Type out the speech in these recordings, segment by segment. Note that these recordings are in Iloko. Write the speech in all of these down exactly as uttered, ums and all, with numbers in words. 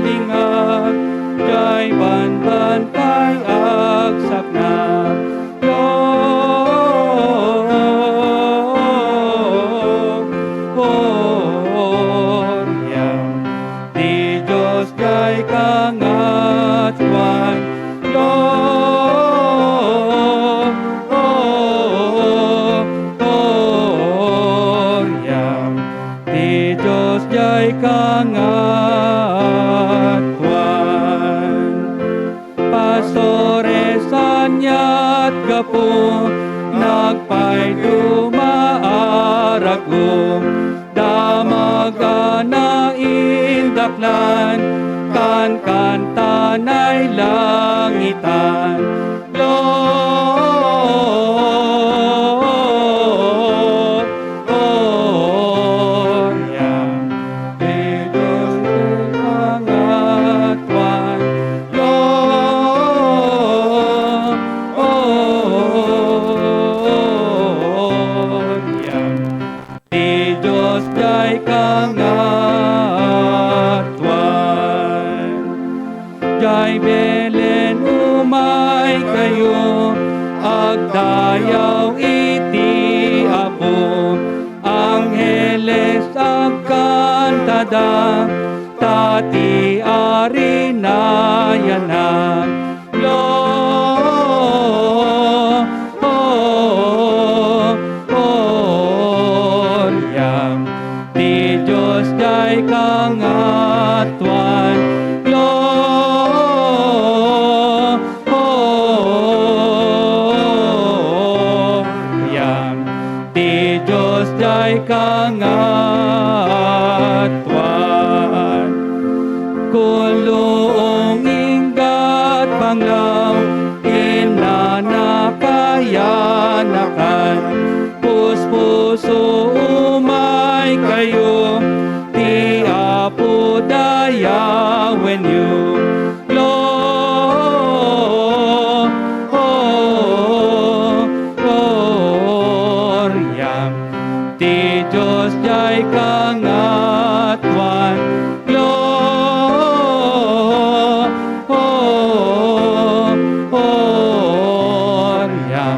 Ingat, jay banban pay agsaknap. Gloria, ti Dios jay kangatoan. Gloria, ti Dios jay kangatoan. Pastores, aniat gapu, nagpayduma a ragu, damag a naindaklan, kankanta nailangitan. Gloria, ti Dios kangatoan. Gloria, ti Dios jay kangatoan. Jay Belen, umaykayo, agdayaw iti Apo. Angheles agkantada, ta ti Ari nayanak. Gloria, ti Dios jay kangatoan. Gloria, ti Dios jay kangatoan. Kulong, inggat, panglaw, inana kayanakan, puspuso, umaykayo, ti Apo dayawenyo. Gloria, ti Dios jay kangatoan. Gloria,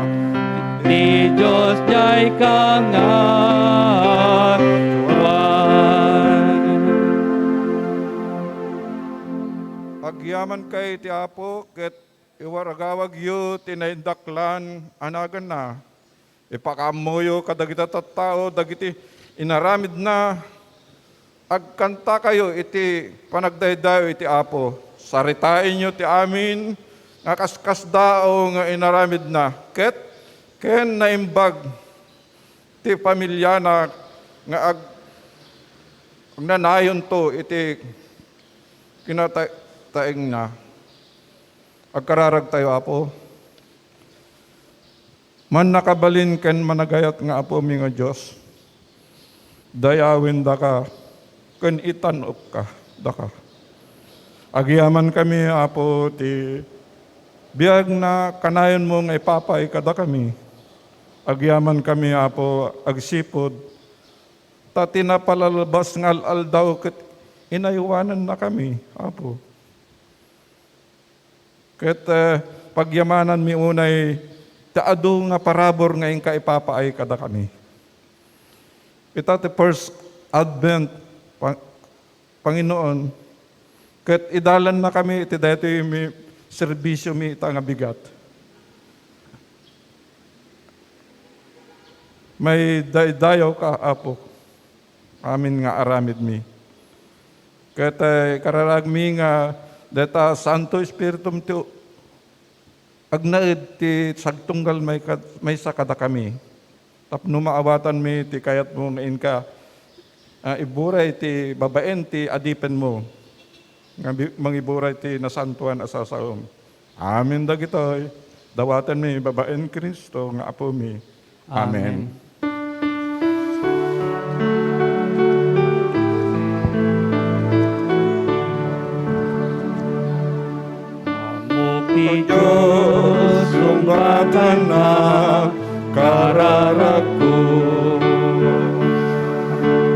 ti Dios jay kangatoan. Agyamankayo iti Apo ket iwaragawagyo ti naindaklan a naganna. Ipakaammoyo kadagiti tattao dagiti inaramidna. Agkantakayo iti panagdaydayaw iti Apo. Saritaenyo ti amin nga kaskasdaaw nga inaramidna, ket ken naimbag ti familiana nga ag-, agnanayonto iti kinata-, taengna. Agkararagtayo, Apo. Mannakabalin ken managayat nga Apomi nga Dios, dayawendaka ken itan-opka daka. Agyamankami, Apo, ti biag nga kanayonmo nga ipapaay kadakami. Agyamankami, Apo, agsipud ta ti napalalabas nga al-aldaw ket inaywanannakami, Apo. Ket, eh, pagyamananmi unay ti adu nga parabur nga inka ipapaay kadakami. Ita ti first Advent, Pa-, Panginoon, ket idalannakami iti daytoy mi-, serbisiomi ita nga bigat. Maidaydayaw ka, Apo, amin nga aramidmi. Ket, eh, ikararagmi nga dayta Santo Espiritum ti agnaed ti sagtunggal may kad-, maysa kadakami. Tapno maawatanmi ti kayatmo nga inka, ah, iburay ti babaen ti adipenmo, nga bi-, mangiburay ti nasantoan a sasaom. Amin dagitoy, dawatenmi babaen Cristo nga Apomi. Amen. Amen. Ammok ti Dios, sungbatanna, kararagko.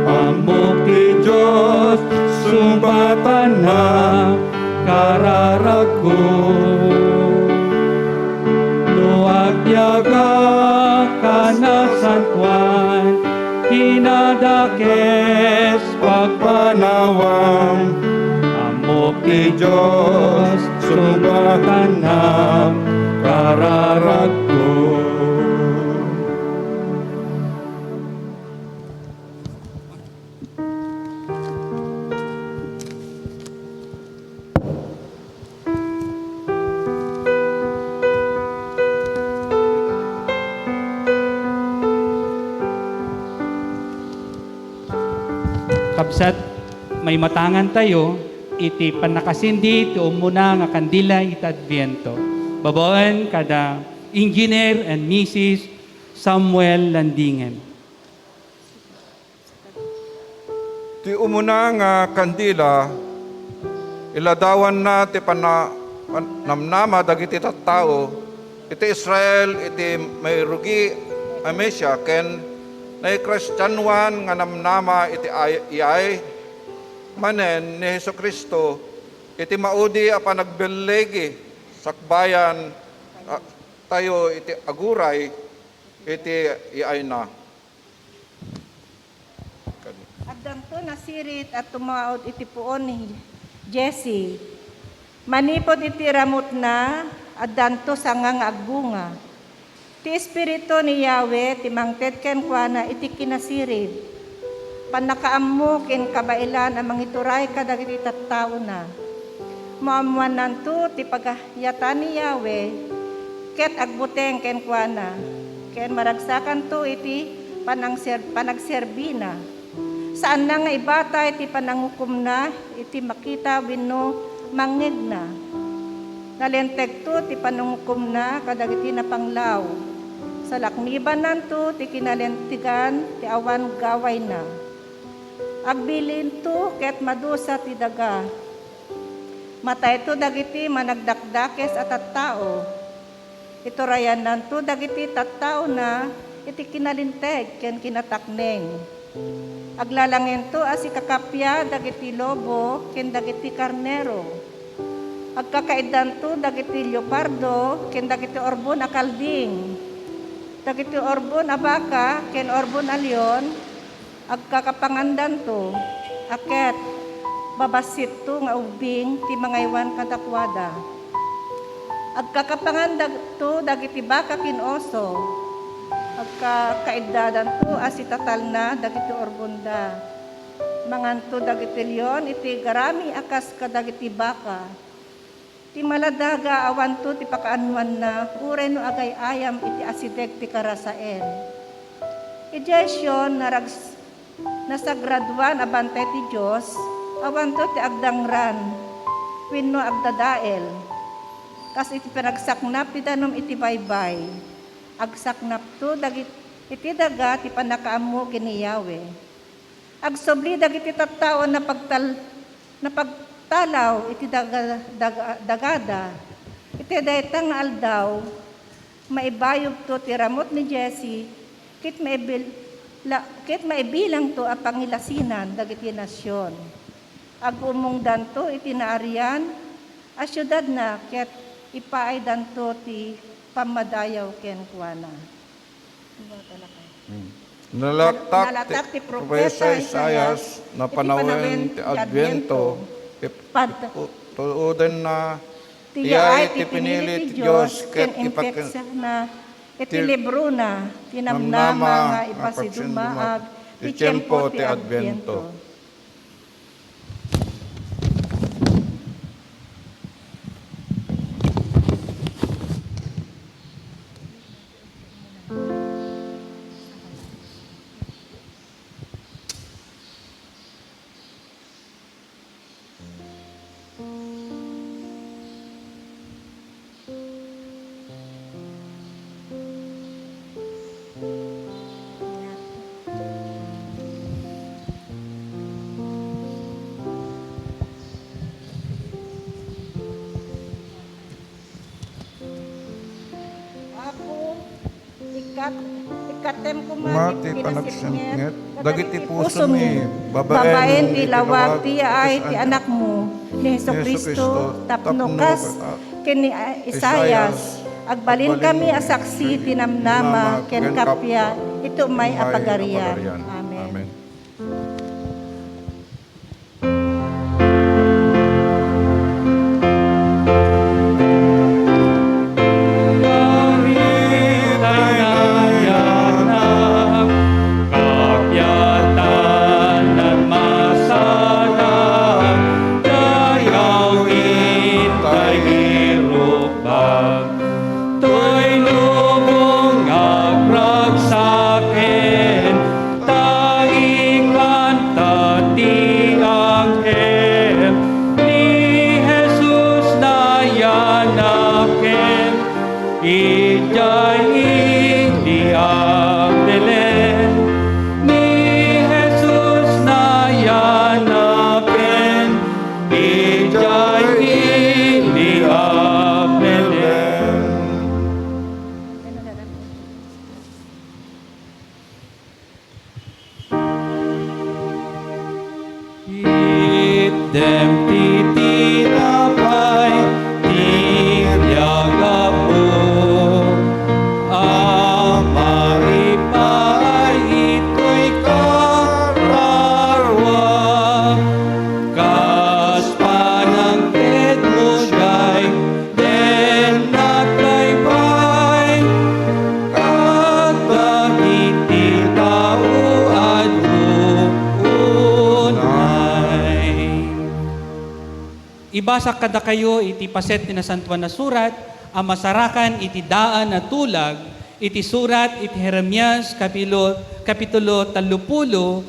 Ammok ti Dios, sungbatanna, kararagko. No agbiagak a nasantoan, kinadakes pagpanawam, ammok ti Dios, sungbatannak, kararagko. Kabsat, maimatangantayo iti pannakasindi ti umuna nga kandila iti Adviento, babaen kada Engineer and Missus Samuel Landingen. Ti umuna nga kandila, iladawanna ti panna-, pan-, namnama dagiti tattao iti Israel iti mairugi a Mesia ken naikristianoan nga namnama iti ay-, iyaay manen ni Jesu-Cristo iti maudi a panagbelligi sakbayan, a, tayo iti aguray iti iyaayna. Addanto nasirit a tumaud iti puon ni Jesse. Manipud iti ramutna, addanto sanga nga agbunga. Ti Espiritu ni Yahweh ti mangted kenkuana iti kinasirit, pannakaammo ken kabaelan a mangituray kadagiti tattaona. Maammoannanto ti pagayatan ni Yahweh ket agbuteng kenkuana, ken maragsakanto iti panangser-, panagserbina. Saanna nga ibatay ti panangukomna iti makita wenno mangngegna. Nalentegto ti panangukomna kadagiti napanglaw. Salaknibannanto ti kinalentegan ti awan gawayna. Agbilinto ket madusa ti daga. Matayto dagiti managdakdakes a tattao. Iturayannanto dagiti tattaona iti kinalinteg ken kinatakneng. Aglalangento a sikakappia dagiti lobo ken dagiti karnero. Agkakaiddanto dagiti leopardo ken dagiti urbon a kalding. Dagiti urbon a baka ken urbon a leon, agkakapangandanto, a ket babassitto nga ubbing ti mangaywan kadakuada. Agkakapangandanto dagiti baka ken oso, agkakaiddadanto a sitatalna dagiti urbonda. Manganto dagiti leon iti garami a kas kadagiti baka. Ti maladaga awanto ti pakaanoanna, uray no agay-ayam iti asideg ti karasaen. Idiay Sion, narags-, nasagradoan a bantay ti Dios, awanto ti agdangran wenno agdadael, kas iti panagsaknap ti danum iti baybay. Agsaknapto dagit-, iti daga ti pannakaammo ken ni Yahweh. Agsubli dagiti tattao a napagtal-, napagtalaw iti daga-, daga-, dagada. Iti dayta nga aldaw, maibayogto ti ramut ni Jesse, ket maibil-, la-, ket maibilangto a pangilasinan dagiti nasion. Agumongdanto iti naarian a siudadna ket ipaaydanto ti pammadayaw kenkuana. Hmm. Nalatak ti propeta Isaias, napanawen ti Adviento, ip-, iptutudenna, ti yaay ti pinili ti Dios ket ipaksana iti librona ti namnama nga ipasidummaag ti tiempo ti Adviento. Apo, ikkat-, ikkatem koma ti panagsipnget dagiti pusomi babaen ti lawag ti yaay ti Anakmo. ni Jesu-Cristo tapno kas ken ni Isaias, agbalin kami a saksi ti namnama ken kappia iti umay a pagarian. Amen. Toy lubong agragsaken, ta ikanta ti angkel, ni Jesus nayanaken, idiay iti Belen. Ni Jesus nayanaken, idiay iti Belen. Itdem ti tinapay ti riagapo a maipaay itoy kararua, kas panangtedmo diay ken nagbaybay kadagiti tao adu unay. Ibasak kadakayo iti paset ti Nasantoan a Surat a masarakan iti daan a tulag iti surat iti Jeremias, kapilo-, kapitulo tallopulo,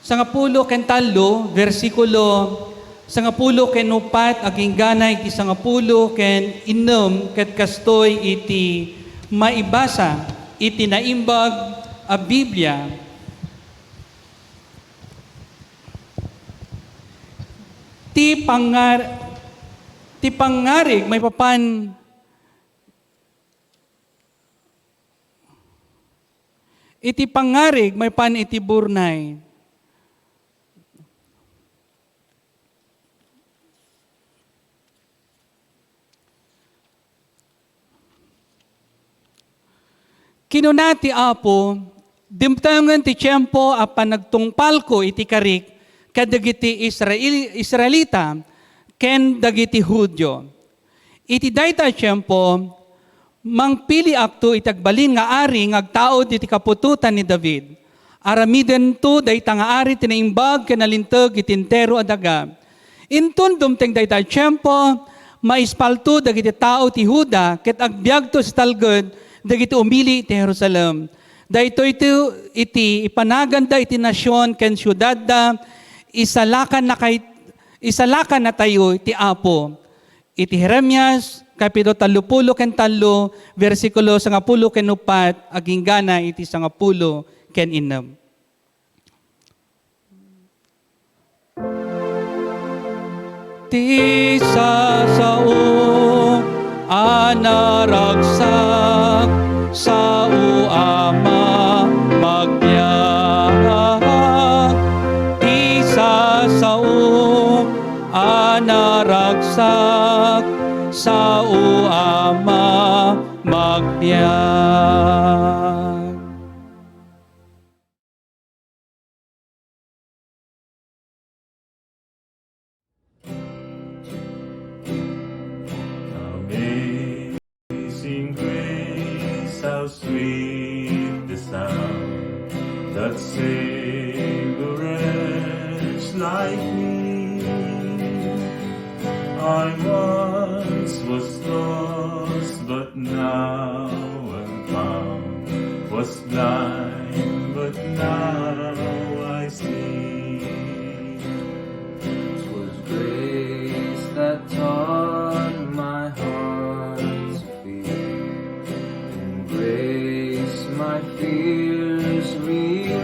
sangapulo ken tallo, bersikulo sangapulo ken uppat agingga iti sangapulo ken innem, ket kastoy iti maibasa iti Naimbag a Biblia. Ti pangngar-, ti pangngarig maipapan Iti pangngarig maipan iti burnay. Kinuna ti Apo, "Dimtengen ti tiempo a panagtungpalko iti karik kadagiti Israel-, Israelita ken dagiti Judio." Iti dayta a tiempo, mangpiliakto iti agbalin nga ari nga agtaud iti kaputotan ni David. Aramidento dayta nga ari ti naimbag ken nalinteg iti entero a daga. Inton dumteng dayta a tiempo, maispalto dagiti tao ti Juda ket agbiagto sa talged dagiti umili iti Jerusalem. Daytoy ti iti ipanaganda iti nasion ken siudadda, isalakan na kay-, isalakan natayo ti Apo. Iti Jeremias, kapitulo tallopulo ken tallo, bersikulo sangapulo ken uppat, agingga iti sangapulo ken innem. Ti sasao a naragsak, sao a mamagbiag. Ti sasao a naragsak, sao a mamagbiag. Amazing grace, how sweet the sound that saved a wretch like me. I once was lost, but now am found, was blind, but now I see. 'Twas grace that taught my heart to fear, and grace my fears relieved.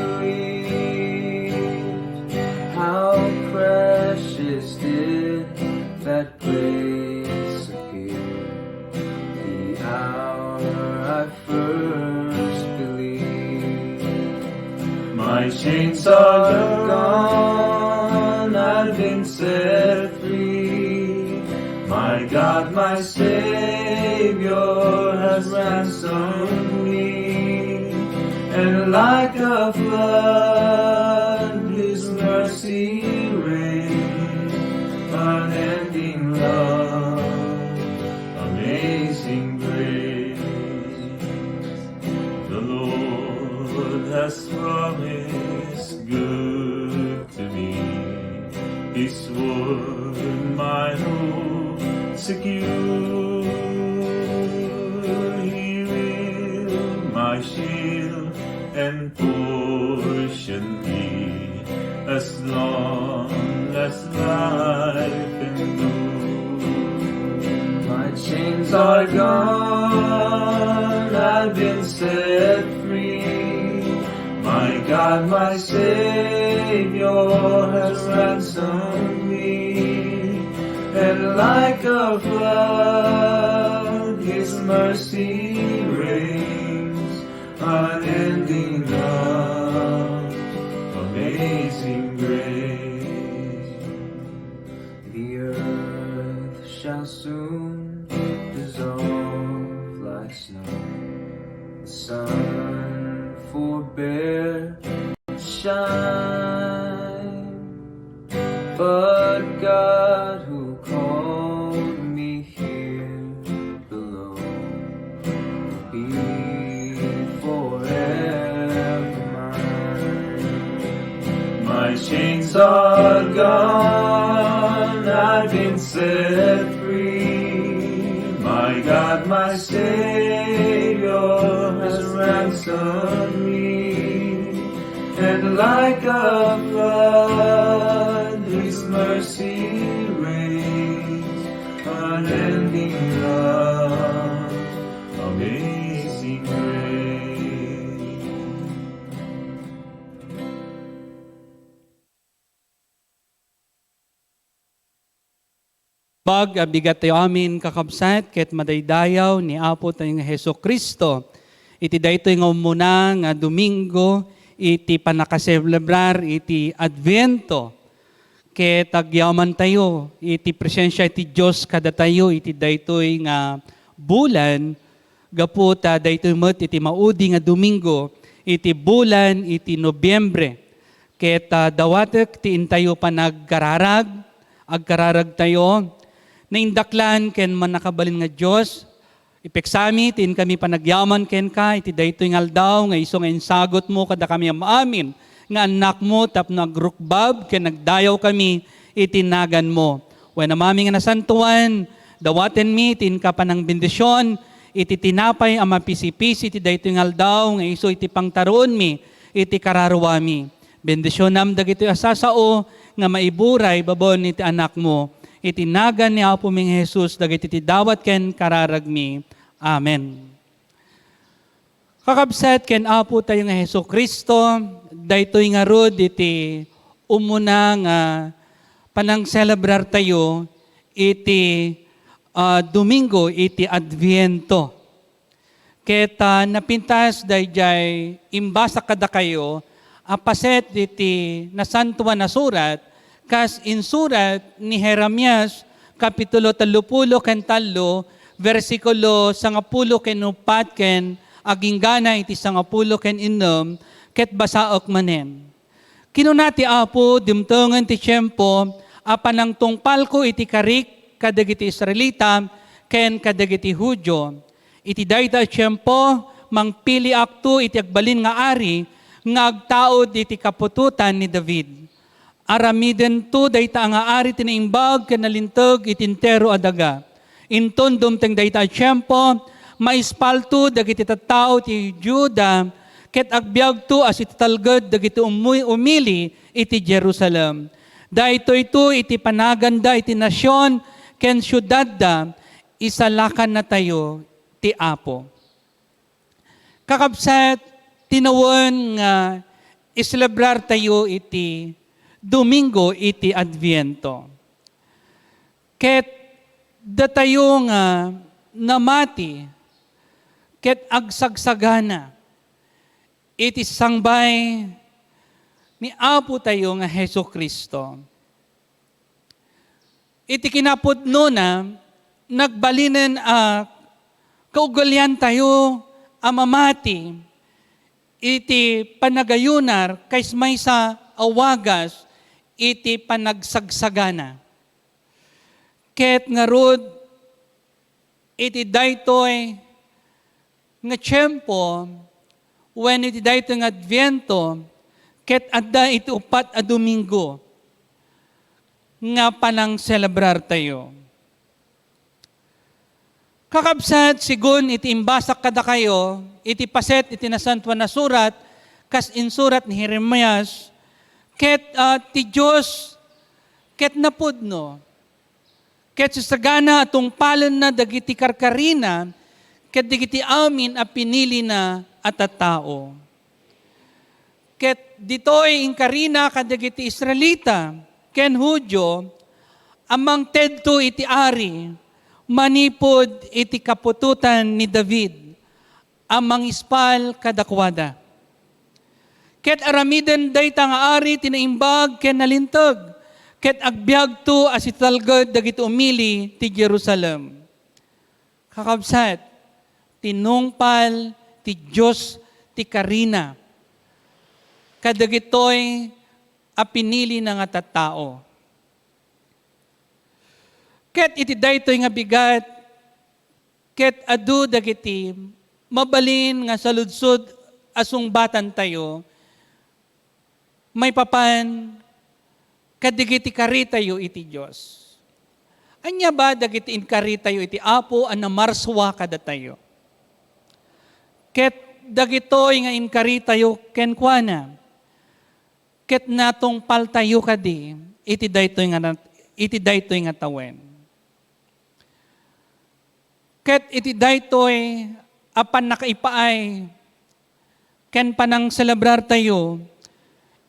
How precious did that grace appear the hour I first believed. My chains are gone, I've been set free. My God, my Savior has ransomed me, and like a flood, His mercy reigns, unending love, amazing grace. The Lord has promised good to me. His word, my hope secure. He will my shield and portion be, as long as life endures. My chains are gone, I've been set free. My God, my Savior has ransomed me. And like a flood, His mercy reigns, unending love, amazing grace. The earth shall soon dissolve like snow. The sun forbear to shine. But God, who called me here below, be forever mine. My chains are gone, I've been set free. My God, my Savior has ransomed me. And like a flood, His mercy reigns, unending love, amazing grace. Bag a bigat tayo amin, kakabsat, ket madaydayaw ni Apo tayo nga Jesu-Cristo. Iti daytoy nga umuna nga Domingo, iti pannakaselebrar iti Adviento. Ket agyaman tayo iti presensia ti Dios kadatayo iti daytoy nga bulan, gapu ta daytoy met iti maudi nga Domingo iti bulan iti Nobiembre. Ket, ah, dawatek ti intayo panagkararag, agkararagtayo. Naindaklan ken mannakabalin nga Dios, ipeksami ti inkami panagyaman kenka iti daytoy nga aldaw nga isu nga insagutmo kadakami am-amin nga annakmo tapno agrukbab ken agdayawkami iti naganmo. Wen, Amami nga nasantoan, dawatenmi ti inka panangbendision iti tinapay a mapisipisi iti daytoy nga aldaw nga isu iti pangtaruonmi iti kararuami. Bendisionam dagitoy a sasao nga maiburay babaen iti Anakmo. Iti nagan ni Apomi nga Jesus dagiti ti dawat ken kararagmi. Amen. Kakabsat ken Apo tayo nga Jesu-Cristo, daytoy ngarud iti umuna nga panangselebrar tayo iti, ah, Domingo iti Adviento. Ket, ah, napintas daydiay imbasa kadakayo a paset iti Nasantoan a Surat kas insurat ni Jeremias, kapitulo tallopulo ken tallo, bersikulo sangapulo ken uppat ken aginggana iti sangapulo ken innem, ket basaek manen. Kinuna ti Apo, dimtengen ti tiempo a panangtungpalko iti karik kadagiti Israelita ken kadagiti Judio. Iti dayta a tiempo, mangpiliakto iti agbalin nga ari nga agtaud iti kaputotan ni David. Aramidento dayta nga ari ti naimbag ken nalinteg iti entero a daga. Inton dumteng dayta a tiempo, maispalto dagiti tattao ti Juda ket agbiagto a sitatalged dagiti ummi-, umili iti Jerusalem. Daytoyto iti panaganda iti nasion ken siudadda, isalakannatayo ti Apo. Kakabsat, tinawen nga iselebrartayo iti Domingo iti Adviento. Ket datayo nga namati ket agsagsagana iti sangbay ni Apo tayo nga Jesu-Cristo. Iti kinapudnona, nagbalinen a kaugaliantayo a mamati iti panagayunar kaismaysa a wagas iti panagsagsagana. Ket ngarud, iti daytoy nga tiempo, wenno iti daytoy nga Adviento, ket adda iti uppat a Domingo nga panangselebrartayo. Kakabsat, segun iti imbasak kadakayo, iti paset iti Nasantoan a Surat, kas insurat ni Jeremias, ket, ah, ti Dios ket napudno. Ket sasagana a tungpalenna dagiti karkarina ket dagiti amin a pinilina a tattao. Ket ditoy inkarina kadagiti Israelita ken Judio a mangtedto iti ari manipud iti kaputotan ni David a mangispal kadakuada. Ket aramiden dayta nga ari ti naimbag ken nalinteg, ket agbiagto a sitalged dagiti umili ti Jerusalem. Kakabsat, tinungpal ti Dios ti karina kadagitoy a pinilina nga tattao. Ket iti daytoy nga bigat, ket adu dagiti mabalin nga saludsod a sungbatantayo maipapan kadagiti karitayo iti Dios. Ania ba dagiti inkaritayo iti Apo a namarsua kadatayo? Ket dagitoy nga inkaritayo kenkuana, ket natungpaltayo kadi iti daytoy nga nat-, iti daytoy nga tawen. Ket iti daytoy a pannakaipaay ken panangselebrartayo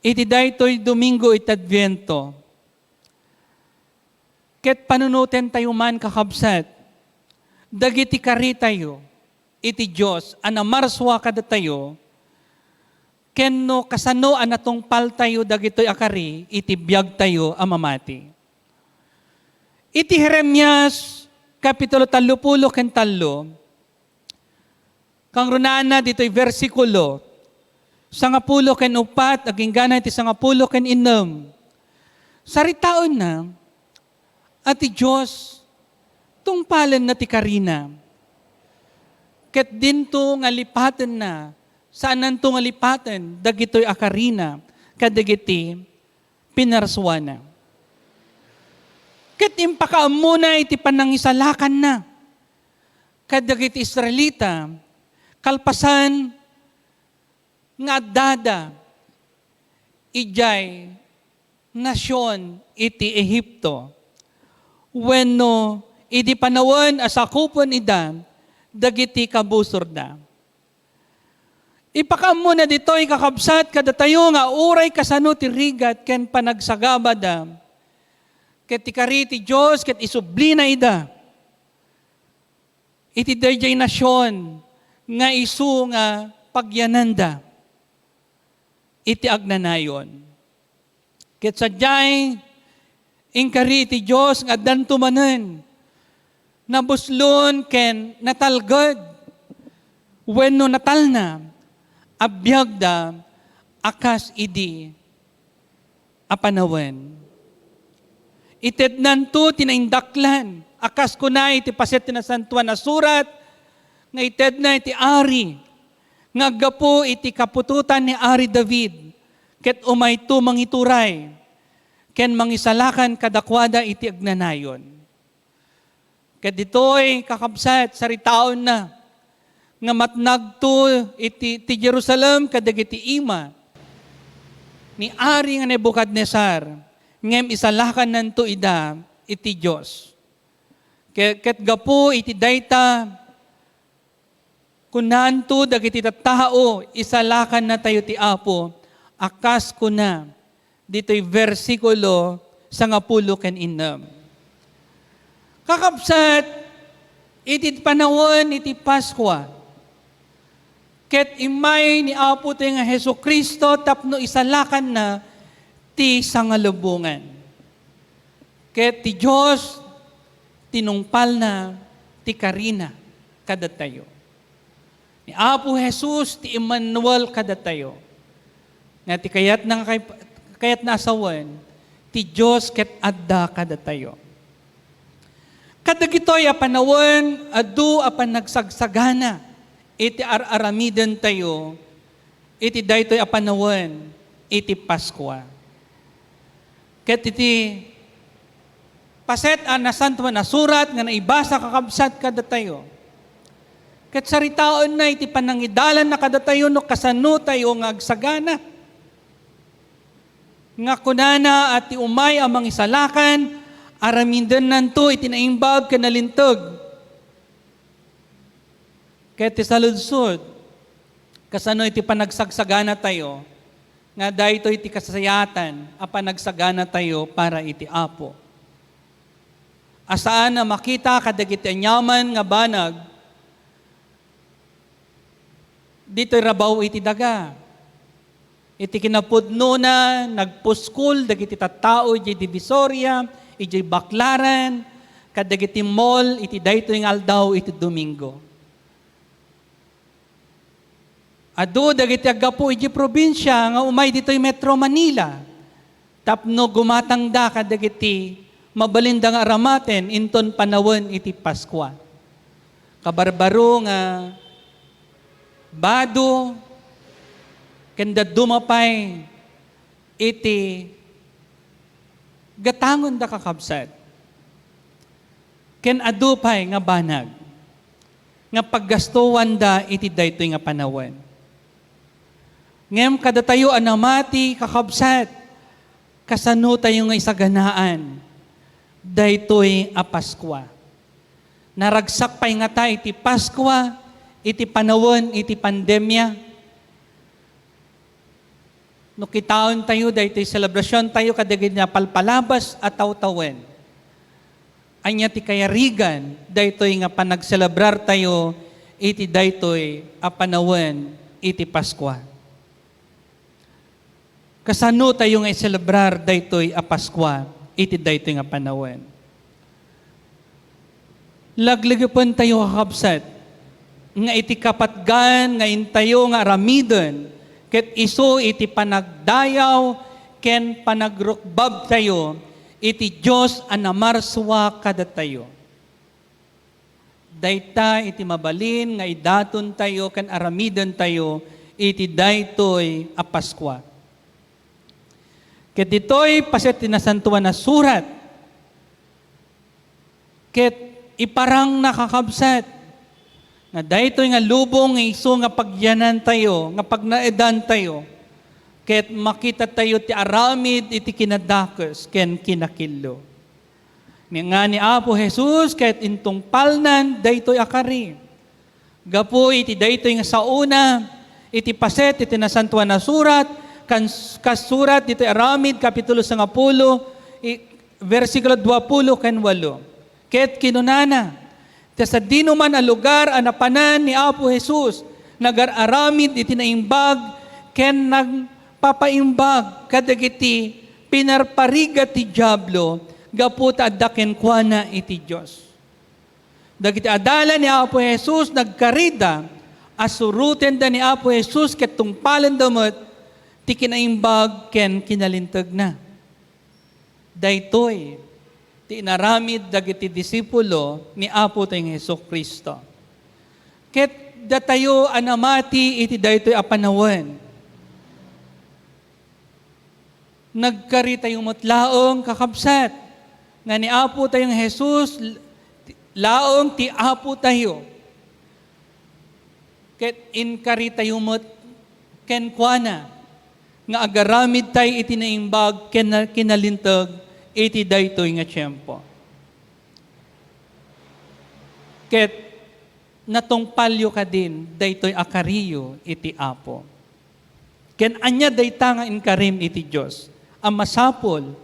iti daytoy Domingo iti Adviento, ket panunotentayo man, kakabsat, dagiti karitayo iti Dios a namarsua kadatayo, ken no kasano a natungpaltayo dagitoy a kari iti biagtayo a mamati. Iti Jeremias, kapitulo tallopulo ken tallo, kangrunana ditoy bersikulo sangapulo ken uppat, agingga iti sangapulo ken innem, saritaenna a ti Dios tungpalenna ti karina. Ket dinto nga lipatenna, saananto nga lipaten dagitoy a karina kadagiti pinarsuana. Ket impakaammona iti panangisalakanna kadagiti Israelita, kalpasan nga addada idiay nasion iti Egipto, wenno idi panawen a sakupen ida dagiti kabusorda. Ipakaammona ditoy, kakabsat, kadatayo nga uray kasano ti rigat ken panagsagabada, ket ti kari ti Dios ket isublina ida iti daydiay nasion nga isu nga pagyananda iti agnanayon. Ket sadiay, inkari iti Dios nga addanto manen nabuslon ken natalged wenno natalna a biagda a kas idi a panawen. Itednanto ti naindaklan a kas kuna iti paset ti Nasantoan a Surat nga itedna iti ari nga aggapu iti kaputotan ni Ari David, ket umayto mangituray ken mangisalakan kadakuada iti agnanayon. Ket ditoy, kakabsat, saritaenna nga matnagto iti, ti Jerusalem kadagiti ima ni Ari nga Nebucadnezzar, ngem isalakannanto ida iti Dios. Ke-, ket gapu iti dayta, kunanto dagiti tattao, "Isalakannatayo ti Apo," a kas kuna ditoy bersikulo sangapulo ken innem. Kakabsat, iti panawen iti Paskua, ket immay ni Apotayo nga Jesu-Cristo tapno isalakanna ti sangalubongan. Ket ti Dios, tinungpalna ti karina kadatayo. Ni Apo Jesus ti Emmanuel kadatayo. Nga ti kayatna nga kay-, kayatna a sawen, ti Dios ket adda kadatayo. Kadagitoy a panawen, adu a panagsagsagana iti ar-aramidentayo iti daytoy a panawen iti Paskua. Ket iti paset a Nasantoan a Surat nga naibasa, kakabsat, kadatayo, ket saritaenna iti panangidalanna kadatayo no kasanotayo nga agsagana. Nga kunana a ti umay a mangisalakan, aramidennanto iti naimbag ken nalinteg. Ket ti saludsod, kasano iti panagsagsaganatayo nga daytoy ti kasayaatan a panagsaganatayo para iti Apo? A saan a makita kadagiti aniaman nga banag ditoy rabaw iti daga. Iti kinapudnona, nagpuskol dagiti tattao idiay Divisoria, idiay Baclaran, kadagiti mall iti daytoy nga aldaw iti Domingo. Adu dagiti aggapu idiay probinsia nga umay ditoy Metro Manila tapno gumatangda kadagiti mabalinda nga aramaten inton panawen iti Paskua. Kabarbaro nga bado ken dadduma pay iti gatangenda, kakabsat. Ken adu pay nga banag nga paggastuanda iti daytoy nga panawen. Ngem kadatayo a namati, kakabsat, kasanotayo nga isaganaan daytoy a Paskua? Naragsak pay ngata iti Paskua, iti panawen iti pandemia? No kitaentayo daytoy selebrasiontayo kadagiti napalpalabas a tawtawen, ania ti kayarigan daytoy nga panagselebrartayo iti daytoy a panawen iti Paskua? Kasanotayo nga iselebrar daytoy a Paskua iti daytoy nga panawen? Laglegepentayo, kakabsat, nga iti kapatgan nga intayo nga aramiden ket isu iti panagdayaw ken panagrukbabtayo iti Dios a namarsua kadatayo. Dayta iti mabalin nga idatontayo ken aramidentayo iti daytoy a Paskua. Ket ditoy paset ti Nasantoan a Surat, ket iparangna, kakabsat, nga daytoy nga lubong nga isu nga pagyanantayo, nga pagnaedantayo, ket makitatayo ti aramid iti kinadakes ken kinakillo. Ni, nga ni Apo Jesus ket intungpalnan daytoy a kari. Gapu iti daytoy nga saona, iti paset iti Nasantoan a Surat, kan-, kas surat ditoy Aramid, Kapitulo sangapulo, i-, bersikulo duapulo ken walo. Ket kinunana, ta sadinoman a lugar a napanan ni Apo Jesus, nagar-aramid iti naimbag ken nagpapaimbag kadagiti pinarparigat ti Diablo gapu ta adda kenkuana iti Dios. Dagiti adalan ni Apo Jesus nagkarida a surotenda ni Apo Jesus ket tungpalenda met ti kinaimbag ken kinalintegna. Daytoy ti inaramid dagiti disipulo ni Apotayo nga Jesu-Cristo. Ket datayo a namati iti daytoy a panawen, nagkaritayo met laeng, kakabsat, nga ni Apotayo nga Jesus laeng ti Apotayo. Ket inkaritayo met kenkuana nga agaramidtay iti naimbag ken na-, kinalinteg iti daytoy nga tiempo. Ket natungpalyo kadin daytoy a kariyo iti Apo. Ken ania dayta nga inkarim iti Dios a masapul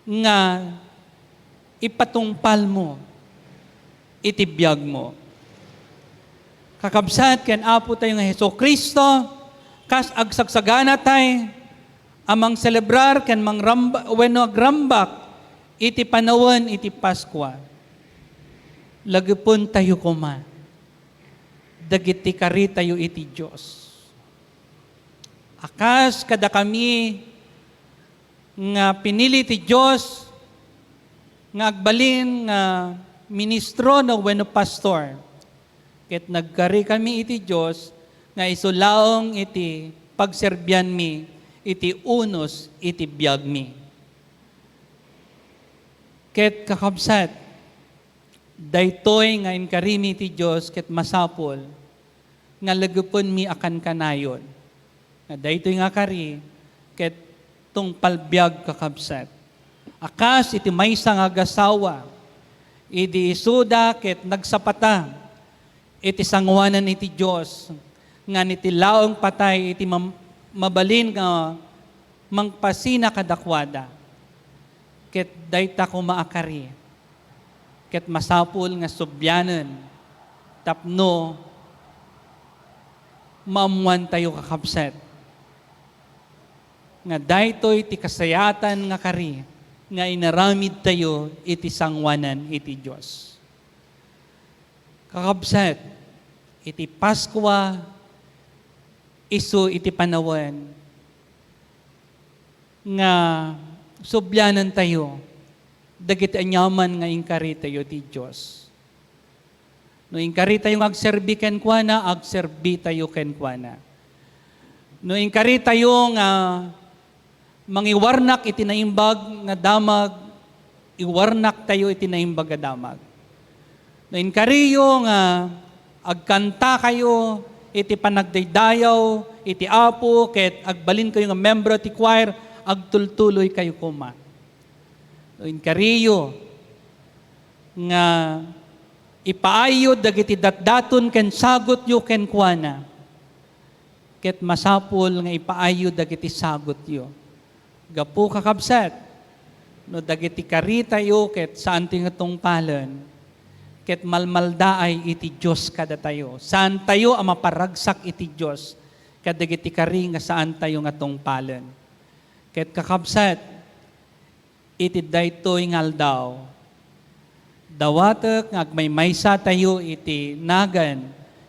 nga ipatungpalmo iti biagmo? Kakabsat ken Apotayo nga Jesu-Cristo, kas agsagsaganatay a mangselebrar ken mangramba-, wenno agrambak Iti panawen iti Paskua, lagipentayo koma dagiti karitayo iti Dios. A kas kadakami nga pinili ti Dios nga agbalin nga ministro no wenno pastor, ket nagkarikami iti Dios nga isu laeng iti pagserbianmi iti unos iti biagmi. Ket kakabsat, daytoy nga inkarimi ti Dios ket masapul nga legepenmi a kankanayon nga daytoy nga kari ket tungpal biag, kakabsat. A kas iti maysa nga agasawa, idi isuda ket nagsapata iti sangoanan iti Dios, ngan iti laeng patay iti mam-, mabalin nga mangpasina kadakuada. Ket dayta koma a kari, ket masapul nga sublianen tapno maammoantayo, kakabsat, nga daytoy ti kasayaatan nga kari nga inaramidtayo iti sangoanan iti Dios. Kakabsat, iti Paskua, isu iti panawen nga sublianantayo dagiti aniaman nga inkaritayo ti Dios. No inkaritayo nga agserbi kenkuana, agserbitayo kenkuana. No inkaritayo nga mangiwarnak iti naimbag nga damag, iwarnaktayo iti naimbag a damag. No inkariyo nga agkantakayo iti panagdaydayaw iti Apo ket agbalinkayo nga membro ti choir, agtultuloykayo koma. No inkariyo nga ipaayyo dagiti datdaton ken sagutyo kenkuana, ket masapul nga ipaayyo dagiti sagutyo. Gapu, kakabsat, no dagiti karitayo ket saantayo nga tungpalen, ket malmaldaay iti Dios kadatayo. Saantayo a maparagsak iti Dios kadagiti kari nga saantayo nga tungpalen. Ket, kakabsat, iti daytoy nga aldaw, dawatek nga agmaymaysatayo iti nagan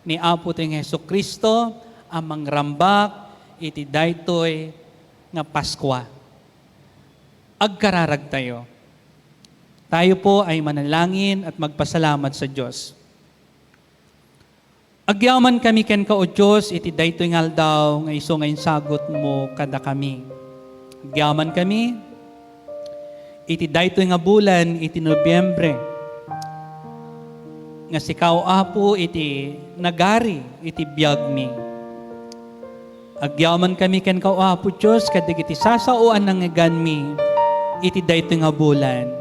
ni Apotayo nga Jesu-Cristo a mangrambak iti daytoy nga Paskua. Agkararagtayo. Tayo po ay manalangin at magpasalamat sa Dios. Agyamankami kenka, O Dios, iti daytoy nga aldaw nga isu nga insagutmo kadakami. Agyamankami iti daytoy nga bulan iti Nobiembre, nga sika, O Apo, iti nagari iti biagmi. Agyamankami kenka, O Apo Dios, kadagiti sasao a nangngeganmi iti daytoy nga bulan.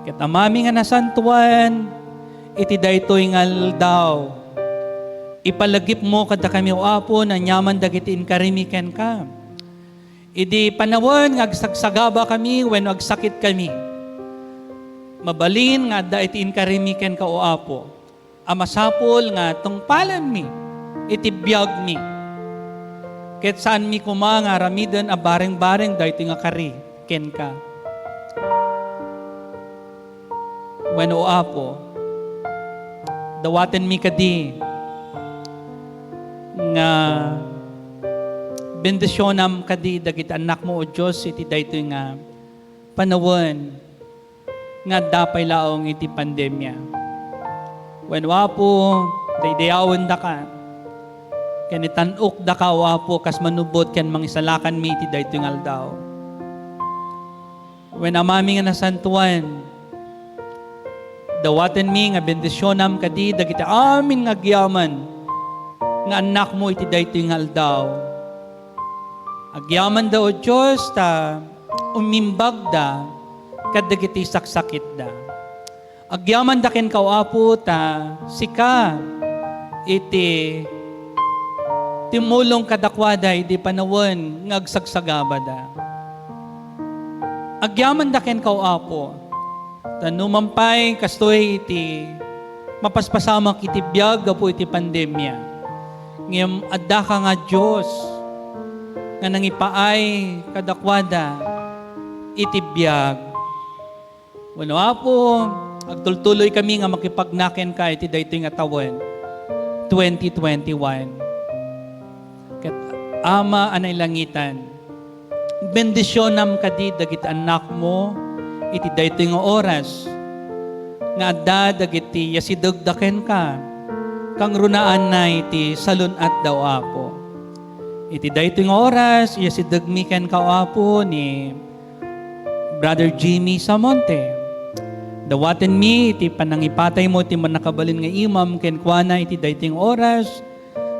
Ket Amami nga nasantoan, iti daytoy nga aldaw, ipalagipmo kadakami, O Apo, no aniaman dagiti inkarimi kenka. Idi panawen nga agsagsagabakami wenno agsakitkami, mabalin nga adda iti inkarimi kenka, O Apo, a masapul nga tungpalenmi iti biagmi. Ket saanmi koma nga aramiden a bareng-bareng daytoy nga kari kenka. Wen, O Apo, dawatenmi kadi nga bendisionam kadi dagiti annakmo, O Dios, iti daytoy nga panawen nga adda pay laeng iti pandemia. Wen, O Apo, daydayawendaka ken itan-okdaka, O Apo, kas manubot ken mangisalakanmi iti daytoy nga aldaw. Wen, Amami nga nasantoan, dawatenmi nga bendisionam kadi dagiti amin nga agyaman nga annakmo iti daytoy nga aldaw. Agyamanda, O Dios, ta umimbagda kadagiti saksakitda. Agyamanda kenka, O Apo, ta sika iti timmulong kadakuada idi panawen nga agsagsagabada. Agyamanda kenka, O Apo, ta numan pay kastoy iti mapaspasamak iti biag gapu iti pandemia, ngem addaka nga Dios nga nangipaay kadakuada iti biag. Wenno, Apo, agtultuloy kami nga makipagna kenka iti daytoy nga tawen, twenty twenty-one. Ket Ama a nailangitan, bendisionam kadi dagiti annakmo iti daytoy nga oras nga adda dagiti yasidegda kenka, kangrunaanna iti salun-atda, O Apo. Iti daytoy nga oras, iyasidegmi kenka, O Apo, ni Brother Jimmy Samonte. Dawatenmi iti panangipataymo iti mannakabalin nga imam kenkuana iti daytoy nga oras,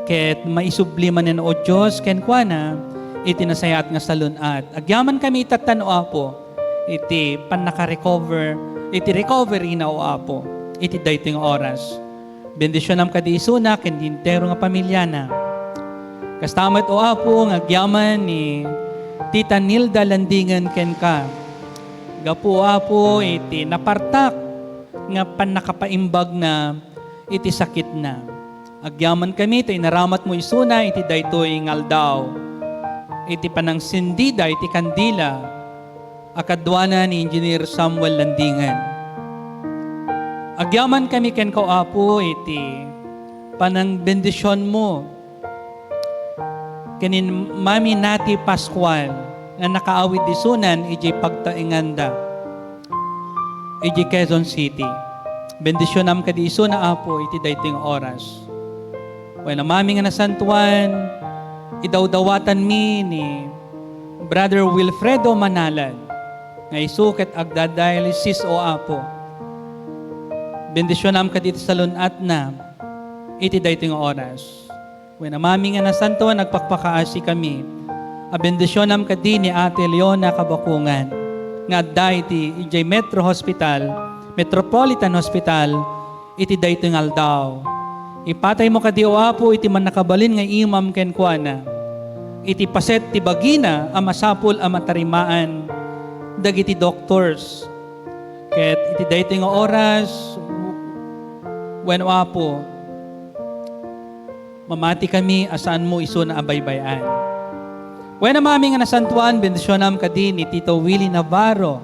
ket maisubli manen, O Dios, kenkuana iti nasayaat nga salun-at. Agyamankami itatta, O Apo, iti pannaka-recover, iti recovery na, O Apo, iti daytoy nga oras. Bendisionam kadi isuna ken ti entero nga pamiliana. Kasta met, O Apo, nga agyaman ni Tita Nilda Landingen kenka. Gapu, O Apo, iti napartak nga pannakapaimbagna iti sakitna. Agyamankami ta inaramatmo isuna iti daytoy nga aldaw, iti panangsindida iti kandila a kaduana ni Engineer Samuel Landingen. Agyamankami kenka, O Apo, iti panangbendisionmo ken ni Mami Nati Pascual nga nakaawid isunan idiay pagtaenganda idiay Quezon City. Bendisionam kadi isuna, Apo, iti daytoy nga oras. Wen a Mami nga nasantuan, idawdawatanmi ni Brother Wilfredo Manalan nga isu ket agdadialysis, O Apo. Bendisionam kadi iti salun-atna iti daytoy nga oras. Wen a Mami nga nasantuan, agpakpakaasikami a bendisionam kadi ni Ate Leona Kabakungan nga adda iti idiay Metro Hospital, Metropolitan Hospital, iti daytoy nga aldaw. Ipataymo kadi, O Apo, iti mannakabalin nga imam kenkuana iti paset ti bagina a masapul a matarimaan dagiti doctors. Ket iti daytoy nga oras, wen, O Apo, mamatikami a saanmo isuna a baybay-an. Wen a Mami nga nasantuan, bendisionam kadi ni Tito Willie Navarro.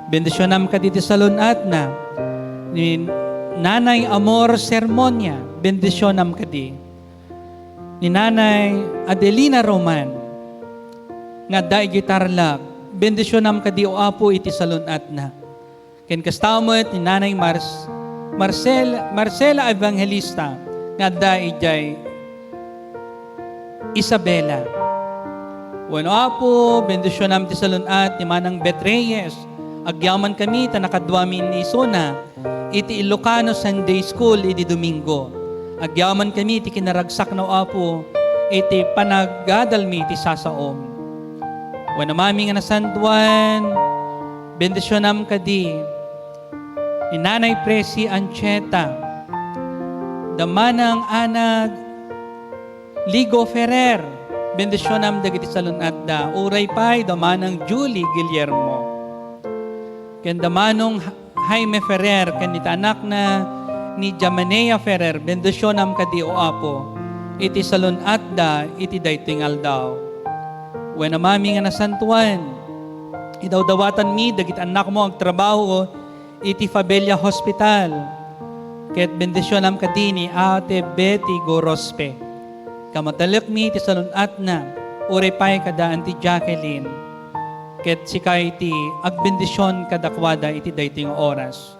Bendisionam kadi ti salun-atna. Ni Nanay Amor Sermonia, bendisionam kadi. Ni Nanay Adelina Roman, nga adda idiay Tarlac, bendisionam kadi, O Apo, iti salun-atna. Ken kasta met ni Nanay Mars-, Marcel-, Marcela Evangelista nga adda idiay Isabela. Wen, O Apo, bendisionam ti salun-at ni Manang Bet Reyes. Agyamankami ta nakaduami ni isuna iti Ilocano Sunday School idi Domingo. Agyamankami iti kinaragsakna, O Apo, iti panagadalmi iti sasaom. Wen a Mami nga nasantuan, bendisionam kadi ni Nanay Presi Ancheta, da Manang Ana Ligo Ferrer, bendisionam dagiti salun-atda, uray pay da Manang Julie Guillermo, ken da Manong Jaime Ferrer, ken iti anakna ni Jamanea Ferrer, bendisionam kadi, O Apo, iti salun-atda iti daytoy nga aldaw. Wen a Mami nga nasantuan, idawdawatanmi dagiti annakmo agtrabaho iti Fabella Hospital, ket bendisionam kadi ni Ate Betty Gorospe. Kamatalekmi ti salun-atna, uray pay kada Auntie Jacqueline, ket sika iti agbendision kadakuada iti daytoy nga oras.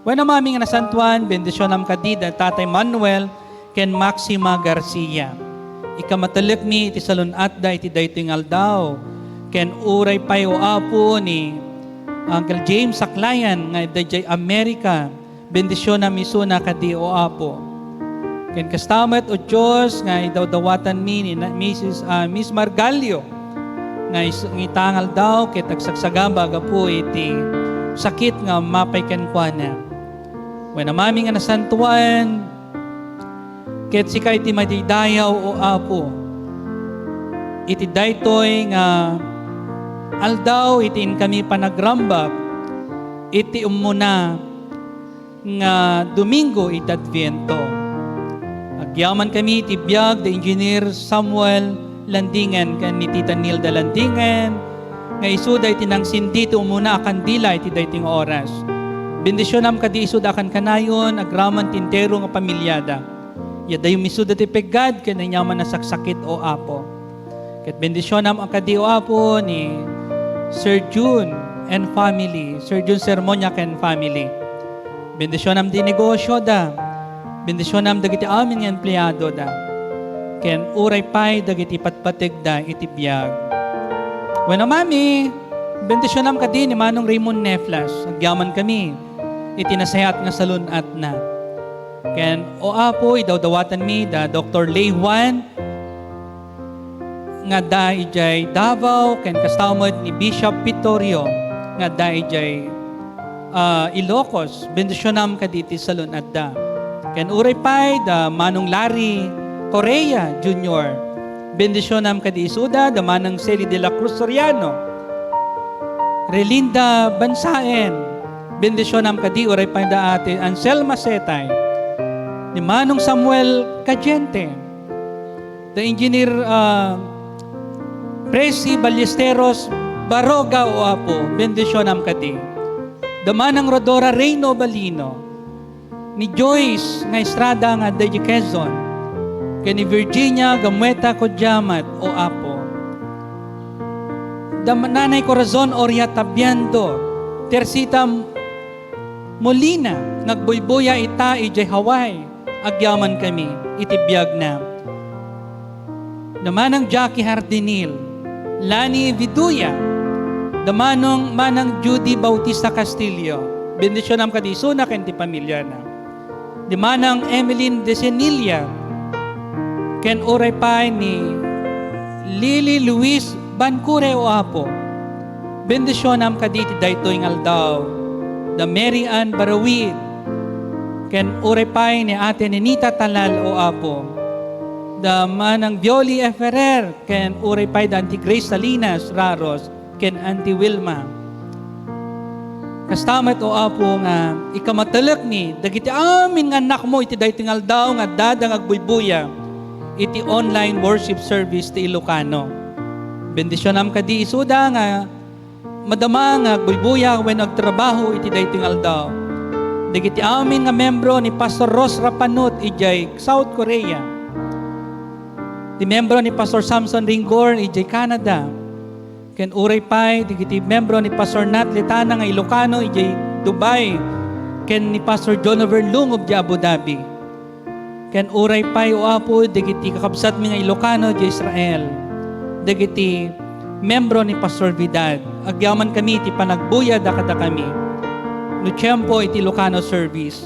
Wen a Mami nga nasantuan, bendisionam kadi da Tatay Manuel ken Maxima Garcia. Ikamatalekmi iti salun-atda iti daytoy nga aldaw, ken uray pay, O Apo, ni Uncle James Saklayan nga idiay America, bendisionam isuna kadi, O Apo. Ken kasta met, O Dios, nga idawdawatanmi ni na-, Missus, ah, Miss Margalio nga is-, nga ita nga aldaw ket agsagsagaba gapu iti sakit nga ummapay kenkuana. Wen a Mami nga nasantuan, ket sika iti madaydayaw, O Apo, iti daytoy nga aldaw iti inkami panagrambak iti ummuna nga Domingo iti Adviento. Agyamankami iti biag da Engineer Samuel Landingen ken ni Tita Nilda Landingen, nga isuda iti nangsindi ti umuna a kandila iti daytoy nga oras. Bendisionam kadi isuda a kankanayon agraman ti entero nga pamiliada. Ya dayon isuda ti peggad ken aniaman a saksakit, O Apo. Ket bendisionam kadi, O Apo, ni Sir Jun and family, Sir Jun Sermonia ken family. Bendisionam di negosioda. Bendisionam dagiti amin nga empleadoda. Ken uray pay dagiti patpategda iti biag. Wenno, Mami, bendisionam kadi ni Manong Raymond Neflas. Agyaman kami iti nasayaat nga salun-atna. Ken, O Apo, idawdawatanmi da Doktor Lei Juan nga adda idiay Davao, ken kasta met ni Bishop Vittorio nga adda idiay, ah, Ilocos. Bendisionam kadi iti salun-atda. Ken uray pay da Manong Larry Correa Junior. Bendisionam kadi isuda, da Manang Seli de la Cruz Soriano. Relinda Bansaen. Bendisionam kadi uray pay da Ate Anselma Setay. Ni Manong Samuel Cadiente. Da Engineer, ah, Presi Ballesteros Baroga, O Apo, bendisionam kadi. Da Manang Rodora Reyno Balino, ni Joyce nga Estrada nga adda idiay Quezon, ken ni Virginia Gamueta Codiamat, O Apo. Da Nanay Corazon Oria Tabiando, Teresita Molina nga agbuybuya ita idiay Hawaii, agyamankami iti biagna. Da Manang Jackie Hardinil, Lani Viduya, da Manong, Manang Judy Bautista Castillo, bendisionam kadi isuna ken ti pamiliana. Di Manang Emeline Desenilia, ken uray pay ni Lily Luis Bancure, O Apo. Bendisionam kadi iti daytoy nga aldaw. Da Mary Ann Barawid, ken uray pay ni Ate Nenita Talal, O Apo. Da Manang Violi Ferrer, ken uray pay da Auntie Grace Salinas Raros, ken Auntie Wilma. Kasta met, O Apo, nga ikamatelekmi dagiti amin nga annakmo iti daytoy nga aldaw nga addada nga agbuybuya iti online worship service ti Ilocano. Bendisionam kadi isuda nga madama nga agbuybuya wenno agtrabaho iti daytoy nga aldaw. Dagiti amin nga membro ni Pastor Ros Rapanut idiay South Korea. Di membro ni Pastor Samson Ringgor idiay Canada. Ken uray pay dagiti membro ni Pastor Nat Letana nga Ilocano idiay Dubai, ken ni Pastor John Overlung of di Abu Dhabi. Ken uray pay, O Apo, dagiti kakabsatmi nga Ilocano idiay Israel, dagiti membro ni Pastor Vidal. Agyamankami iti panagbuyada kadakami no tiempo iti Ilocano service.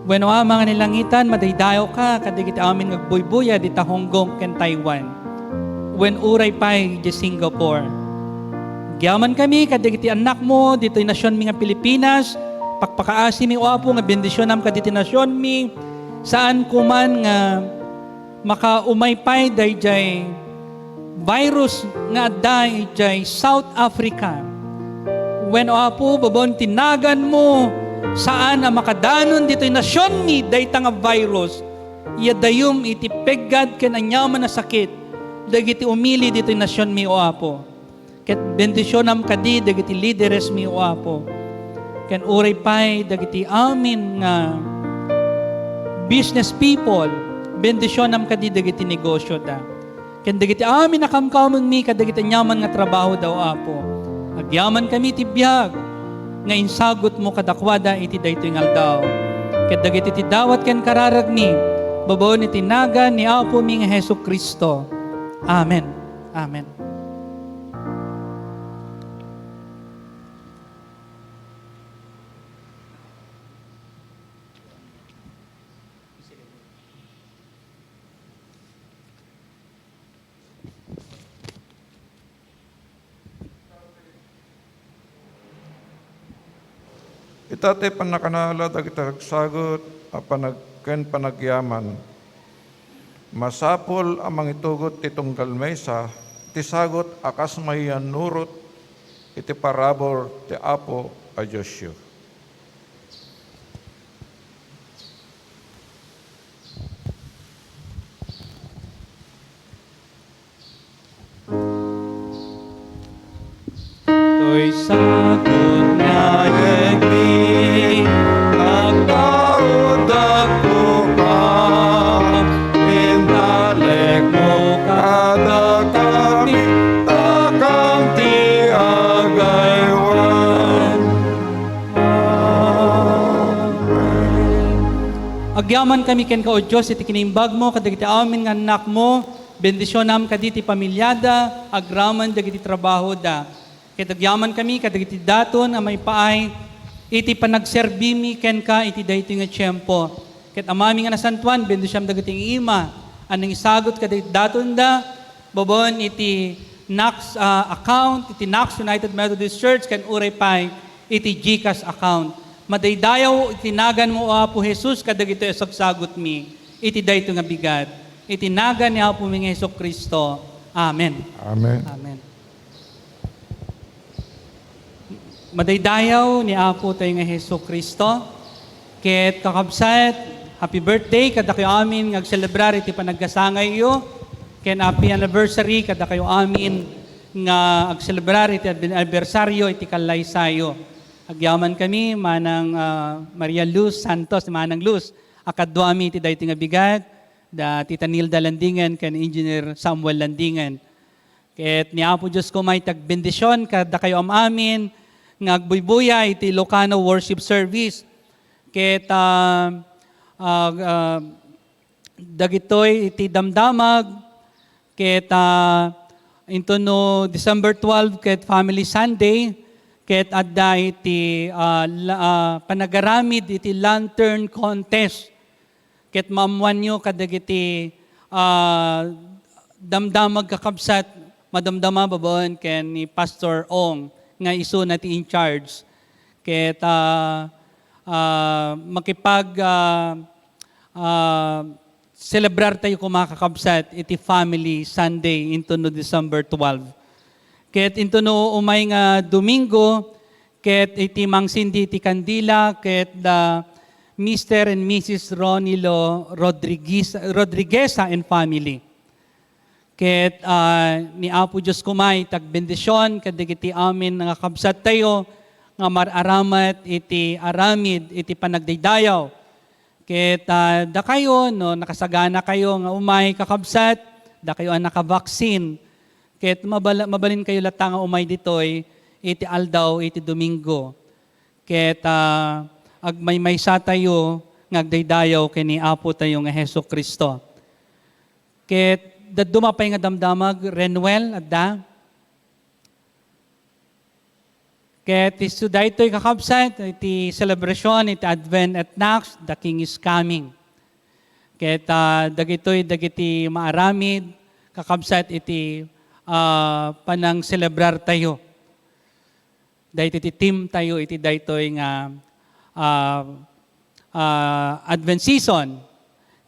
Wenno, Ama nga nailangitan, madaydayawka kadagiti amin nga agbuybuya dita Hong Kong ken Taiwan. Wen uray pay idiay Singapore. Agyamankami kadagiti annakmo ditoy nasionmi nga Pilipinas, pakpakaasimi, O Apo, nga bendisionam kaditi nasionmi, saan koman nga makaumay pay daydiay virus nga adda idiay South Africa. Wen, O Apo, babaen ti naganmo, saan a makadanon ditoy nasionmi dayta nga virus. Ya dayum iti peggad ken aniaman a sakit dagiti umili ditoy nasionmi, O Apo. Ket bendisionam kadi dagiti lideresmi, O Apo. Ken uray pay dagiti amin nga business people, bendisionam kadi dagiti negosioda. Ken dagiti amin a kamkamengmi kadagiti aniaman nga trabahoda, O Apo. Agyamankami iti biag nga insagutmo kadakuada iti daytoy nga aldaw. Ket dagiti ti dawat ken kararagmi, babaen iti nagan ni Apomi nga Jesu-Cristo. Amen. Amen. Ita ti pannakanala dagiti ragsagut a panag-, ken panagyaman. Masapul a mangitugot ti tunggal maysa ti sagut a kas mayannurot iti parabur ti Apo a Diosyo. Takot nga yegmi, nagtaudakto ka, pintalekmo kadakami, takam ti agaywan. Amen. Agyamankami kenka, O Dios, iti kinaimbagmo kadagiti amin nga annakmo, bendisionam kadi ti pamiliada, agraman dagiti trabahoda. Ket agyamankami kadagiti daton a maipaay iti panagserbimi kenka iti daytoy nga tiempo. Ket Amami nga nasantoan, bendisiam dagiti ima a nangisagut kadagiti datonda babaen iti Knox, ah, account, iti Knox United Methodist Church, ken uray pay iti GCash account. Madaydayaw iti naganmo, O Apo Jesus, kadagitoy a sagsagutmi iti daytoy nga bigat. Iti nagan ni Apomi nga Jesu-Cristo. Amen. Amen. Amen. Madaydayaw ni Apo tayo nga Jesu-Cristo. Ket kakabsat, happy birthday kadakayo amin nga agselebrar iti panagkasangayyo, ken happy anniversary kadakayo amin nga agselebrar iti adven-, anibersaryo iti kallaysayo. Agyamankami, Manang, ah, Maria Luz Santos, Manang Luz, a kaduami iti daytoy nga bigat, da Tita Nilda Landingen ken Engineer Samuel Landingen. Ket ni Apo Dios koma iti agbendision kadakayo am-amin nga agbuybuya iti Ilocano worship service. Ket, ah, ah, ah, dagitoy iti damdamag, ket, ah, intono December twelve ket Family Sunday, ket adda iti, ah, la-, ah, panagaramid iti lantern contest. Ket maammoanyo kadagiti, ah, damdamag, kakabsat, madamdama babaen ken ni Pastor Ong nga isuna ti in charge. Ket, ah, ah, makipag, ah, ah, celebrar tayo koma, kakabsat, iti Family Sunday intono December twelve. Ket intono umay nga Domingo, ket iti mangsindi ti kandila, ket da Mister and Missus Ronilo Rodriguez, Rodrigueza and family. Ket, ah, ni Apo Dios koma iti agbendision kadagiti amin nga kabsattayo nga mar-aramat iti aramid iti panagdaydayaw. Ket, ah, dakayo, no, nakasaganakayo nga umay, kakabsat, dakayo a nakabaksin. Ket mabal-, mabalinkayo latta nga umay ditoy iti aldaw iti Domingo. Ket, ah, agmaymaysatayo nga agdaydayaw ken ni Apo tayo nga Jesu-Cristo. Ket dadduma pay nga damdamag, Renuel, adda? Ket isu daytoy, kakabsat, iti celebration iti Advent at Knox, The King is Coming. Ket, ah, dagitoy dagiti maaramid, kakabsat, iti, ah, panangselebrar tayo. Daytoy ti theme tayo iti daytoy nga, ah, ah, Advent season.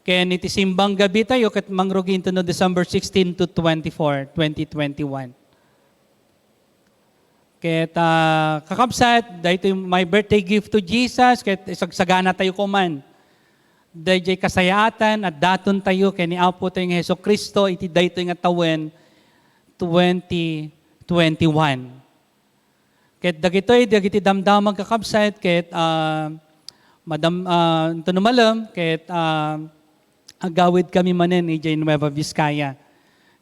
Ken iti simbang gabi tayo ket mangrugi intono December sixteen to twenty-four, twenty twenty-one. Ket, ah, kakabsat, daytoy my birthday gift to Jesus, ket isagsagana tayo koman dayjay kasayaatan a daton tayo ken ni Apo tayo nga Jesu-Cristo iti daytoy nga tawen twenty twenty-one. Ket dagitoy dagiti damdamag, kakabsat, ket, ah, madam-, ah, intono malem, ket, ah, agawidkami manen idiay Nueva Vizcaya.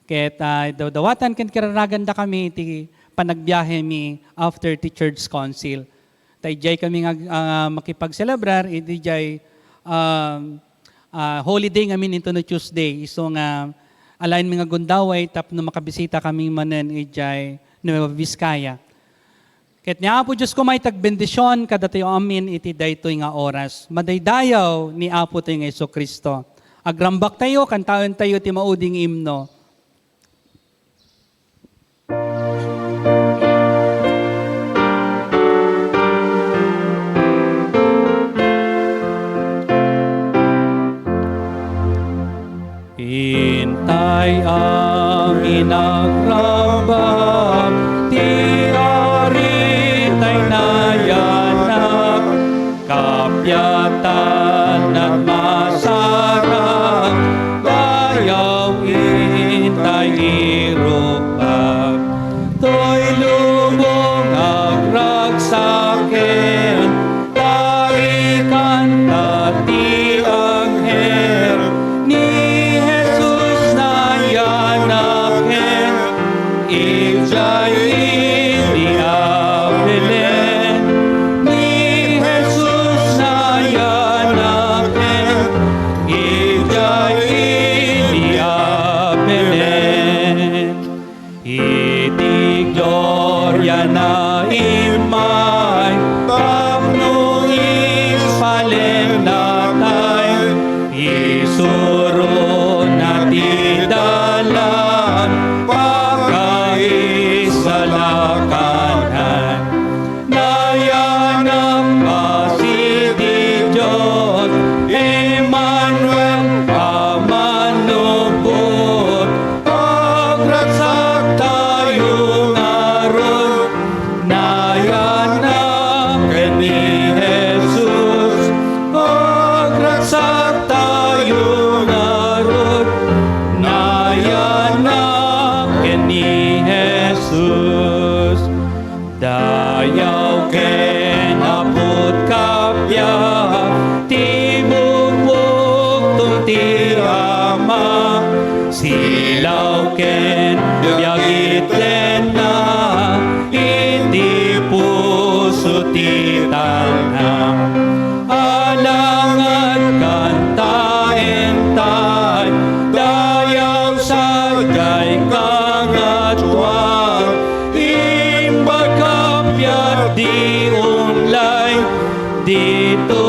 Ket, ah, dawdawatan ken kiraragandakami iti panagbiahemi after ti church council. Ta idiay kami nga, ah, makipagselebrar iti diay, ah, ah, holiday ngamin intono Tuesday. Isu nga alaenmi nga gundaway tapno makabisita kami manen idiay Nueva Vizcaya. Ket ni Apo Dios koma iti agbendision kadatayo amin iti daytoy nga oras. Madaydayaw ni Apo tayo nga Jesu-Cristo. Agrambak tayo, kantaen tayo ti maudi nga imno. Intay amin agrambak, ti Ari tay nayanak, kapiatan at masarap, dayaw intay irukbak. Toy lubong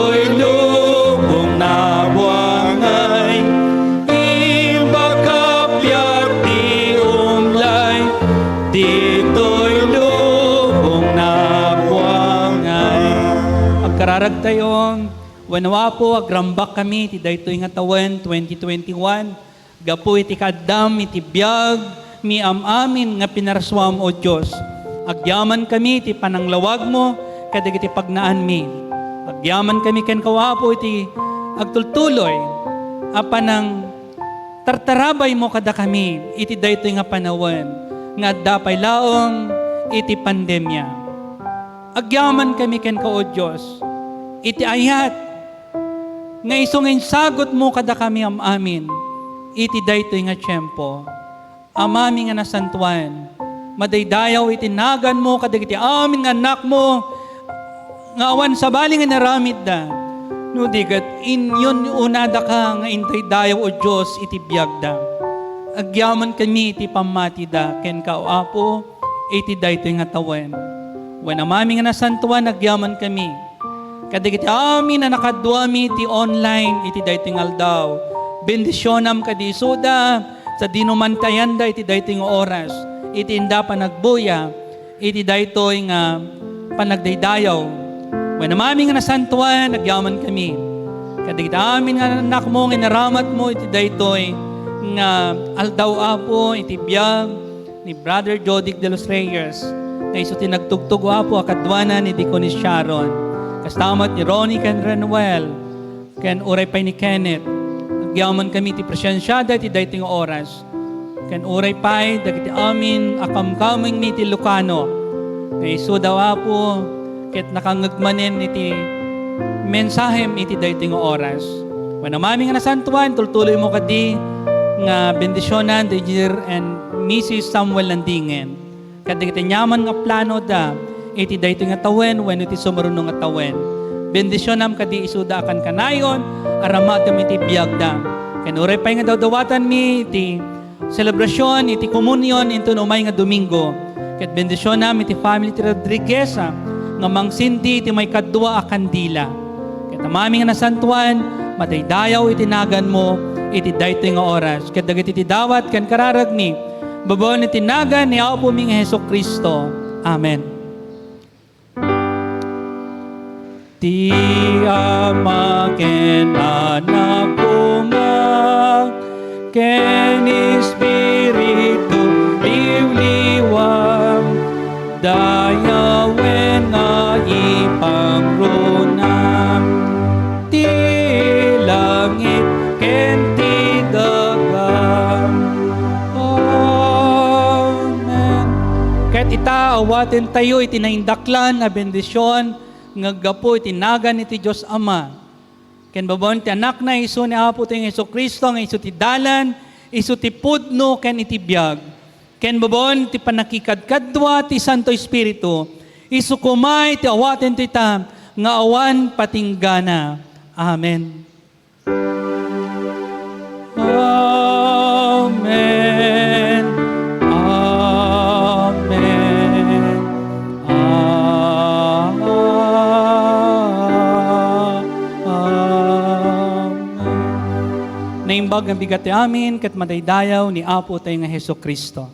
Ditoy lubong nabuangay, imbag a biag ti umlay. Ditoy lubong nabuangay. Agkararagtayo, wenno Apo, agrambak kami ti daytoy nga tawen, twenty twenty-one. Gapu iti kaaddam iti biag, mi am-amin nga pinarsuam, O Dios. Agyamankami iti pananglawagmo kadagiti pagnaanmi. Agyamankami kenka, O Apo, iti agtultuloy a panangtartarabaymo kadakami iti daytoy nga panawen nga adda pay laeng iti pandemia. Agyamankami kenka, O Dios, iti ayat nga isu nga insagutmo kadakami am-amin iti daytoy nga tiempo. Amami nga nasantoan, madaydayaw iti naganmo kadagiti amin nga annakmo nga awan sabali nga inaramidda. No di ket, inyun-unadaka nga indaydayaw, O Dios, iti biagda. Agyamankami iti pammatida kenka, O Apo, iti daytoy nga tawen. Wen Amami nga nasantoan, agyamankami kadagiti amin a nakaduami iti online iti daytoy nga aldaw. Bendisionam kadi isuda, sadino man ti ayanda iti daytoy nga oras, iti inda panagbuya iti daytoy nga panagdaydayaw. Wen Amami nga nasantoan, agyamankami kadagiti amin nga annakmo nga inaramatmo iti daytoy nga aldaw, Apo, iti biag ni Brother Jodic de los Reyes, nga isu ti nagtugtog, Apo, a kaduana ni Deaconess Sharon. Kasta met ni Ronnie ken Renuel, ken uray pay ni Kenneth. Agyamankami ti presensiada iti daytoy nga oras. Ken uray pay dagiti amin a kamkamengmi iti Lucano, nga isuda, Apo, ket nakangngeg manen iti mensahem iti daytoy nga oras. Wen Amami nga nasantoan, tultuloymo kadi nga bendisionan ti Engineer and Missus Samuel Landingen. Kadagiti aniaman nga planoda iti daytoy nga tawen wenno iti sumuruno nga tawen. Bendisionam kadi isuda a kankanayon, aramatem iti biagda. Ken uray pay nga dawdawatanmi iti selebrasion iti komunion inton umay nga Domingo, ket bendisionam iti family ti Rodriguez, ah, nga mangsindi iti maikadua a kandila. Ket Amami nga nasantoan, madaydayaw iti naganmo iti daytoy nga oras. Ket dagiti ti dawat ken kararagmi, babaen iti nagan ni Apomi nga Jesu-Cristo. Amen. Ti Ama ken Anak koma ken Espiritu Liwliwa, dayawen nga ipangrunam ti langit ken ti daga. Amen. Ket ita, awatentayo iti naindaklan a bendision nga aggapu iti nagan iti Dios Ama, ken babaen ti Anakna, isu ni Apotayo nga Jesu-Cristo, nga isu ti dalan, isu ti pudno, ken iti biag, ken babaen ti pannakikadkadua ti Santo Espiritu, isu koma iti awatentayo ita nga awan patinggana. Amen. Amen. Amen. Ah, amen. Naimbag nga bigat ti amin ket madaydayaw ni Apotayo nga Jesu-Cristo.